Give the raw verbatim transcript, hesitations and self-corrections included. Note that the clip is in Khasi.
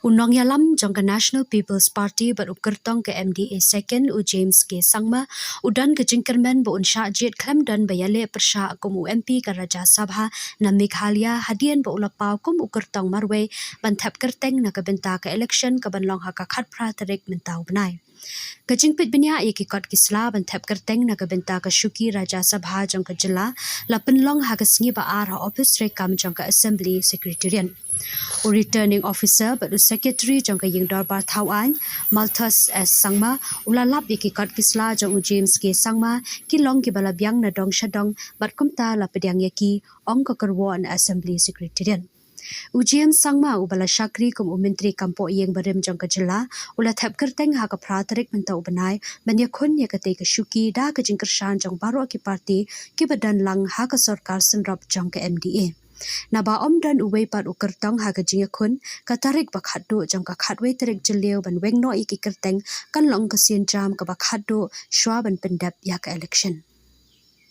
U nongïalam jong ka National People's Party bad u kyrtong ka M D A Second, u James K Sangma, u don ka jingkyrmen ba un shah jied khlem don ba ïaleh pyrshah kum u M P ka Rajya Sabha na Meghalaya hadien ba u la paw kum u kyrtong marwei ban thep kyrteng na ka bynta ka election ka ban long ha ka khatphra tarik mynta u bnai. Ka jingpeit bniah ïa ki kot ki sla ban thep kyrteng na ka bynta ka shuki Rajya Sabha jong ka jylla la pynlong ha ka sngi ba ar ha ophis treikam jong ka Assembly Secretariat. U Returning Officer bad u Secretary jong ka Ïing Dorbar Thaw Aiñ, Malthus S Sangma, u la lap ïa ki kot ki sla jong u James K Sangma ki long kiba la biang na dong sha dong bad kumta la pdiang ïa ki, ong ka kyrwoh na Assembly Secretariat. U James Sangma uba la shakri kum u Myntri Kampoh Ïing barim jong ka jylla, u la thep kyrteng ha ka phra tarik mynta u bnai ban ïakhun ïa katei ka shuki da ka jingkyrshan jong baroh ki party kiba don lang ha ka sorkar synrop jong ka M D A. Naba ym don uwei pat u kyrtong ha ka jingïakhun, ka tarik ba khatduh jong ka khatwei tarik Jylliew ban weng noh ïa ki kyrteng kan long ka sienjam kaba khatduh shwa ban pyndep ïa ka election.